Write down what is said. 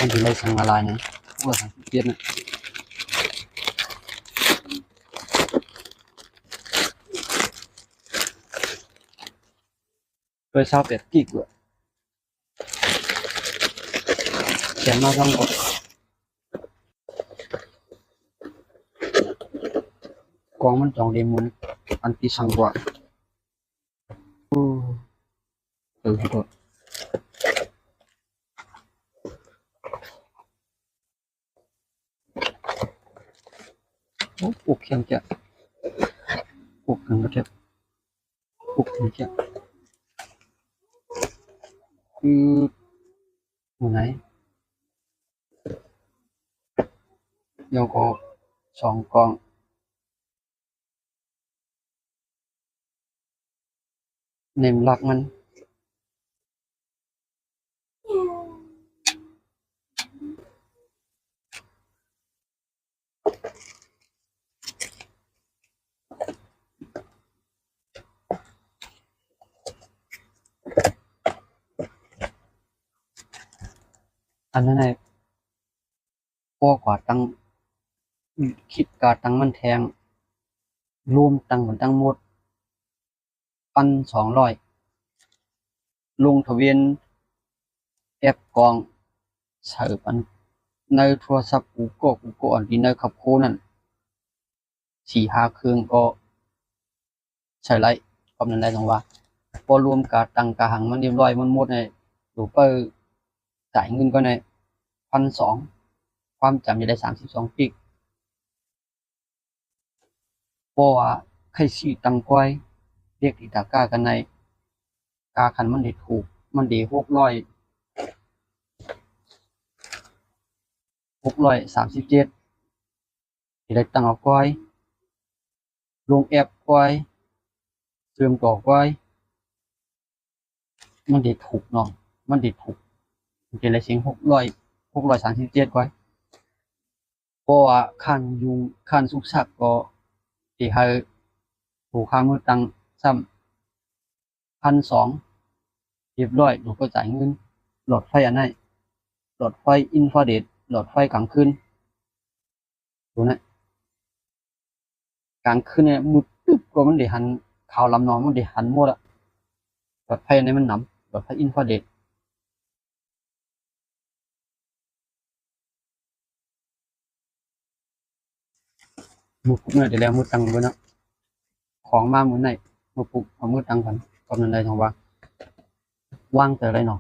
ມັນຊິໄດ້ສັ່ງອອນລາຍນະ ໂອ້ ສາມສິບເຈັດນະ ດ້ວຍຊາວແປດກິກເວີ້ຍ ຂຽນມາທາງ ກ່ອງມັນຕ້ອງໄດ້ໝູນ ອັນທີ່ສັ່ງກວ່າ ໂອ້ ເອີ ຂໍໂທດ ໂອ້ ອຸກແຂງແຈະ ອຸກແຂງແຈະ ອຸກແຂງແຈະ ອື ຢູ່ໃນ ແລ້ວກໍສອງກ່ອງ ເນມລັກມັນ ອັນນັ້ນແຫຼະ ພໍກວ່າຕັ້ງ ຄິດກາຕັ້ງມັນແທ່ງ ລວມຕັ້ງໝົດທັງໝົດ ພັນສອງຮ້ອຍ ລົງທະບຽນແອັບກ້ອງ ໃສ່ປັນໃນໂທລະສັບກູໂກ ກູໂກອັນທີ່ໃນຄັບໂຄນັ້ນ ສີ່ຫ້າເຄື່ອງກໍໃຊ້ໄດ້ ປະມານນັ້ນແຫຼະ ຈັ່ງວ່າ ພໍລວມກາຕັ້ງກາຫຍັງມັນຮຽບຮ້ອຍໝົດໆ ໃຫ້ໂຕເປີຈ່າຍເງິນກ່ອນ ໃຫ້ພັນສອງ ຄວາມຈຳຈະໄດ້ສາມສິບສອງກິກ ເພາະວ່າໃຫ້ຊື້ຕັ້ງກ່ອຍ ເລກທີ່ຕາກ້າກັນໃນ ກາຄັນມັນໄດ້ຖືກ ມັນໄດ້ຫົກຮ້ອຍ ຫົກຮ້ອຍສາມສິບເຈັດ ຊິໄດ້ຕັ້ງເອົາກ່ອຍ ລົງແອັບກ່ອຍ ເຊື່ອມຕໍ່ກ່ອຍ ມັນໄດ້ຖືກເນາະ ມັນໄດ້ຖືກ ມັນຈະໄດ້ເສັງຫົກຮ້ອຍ ຫົກຮ້ອຍສາມສິບເຈັດກ່ອຍ ເພາະວ່າຄັນຢູ່ ຄັນສຸກຊັກກໍຊິໃຫ້ຜູ້ຄ້າມືຕັ້ງຊ້ຳ ພັນສອງ ຮຽບຮ້ອຍ ແລ້ວກໍຈ່າຍເງິນ. ຫຼອດໄຟອັນໃດ? ຫຼອດໄຟອິນຟາເຣດ ຫຼອດໄຟກາງຄືນ ໂຕນັ້ນ ກາງຄືນນີ້ມືດຕຶບ ກໍມັນໄດ້ຫັນຂາວລຳເນາະ ມັນໄດ້ຫັນໝົດລະ ຫຼອດໄຟອັນໃດມັນນຳ ຫຼອດໄຟອິນຟາເຣດ. ມື້ປຸກເນາະ ໄດ້ແລ້ວມື້ຕັ້ງເບິ່ງເນາະ ຂອງມາມື້ໃນ ມື້ປຸກເອົາມື້ຕັ້ງກັນ ກໍນັ້ນໄດ້ ຈັ່ງວ່າ ວາງແຕ່ໃດເນາະ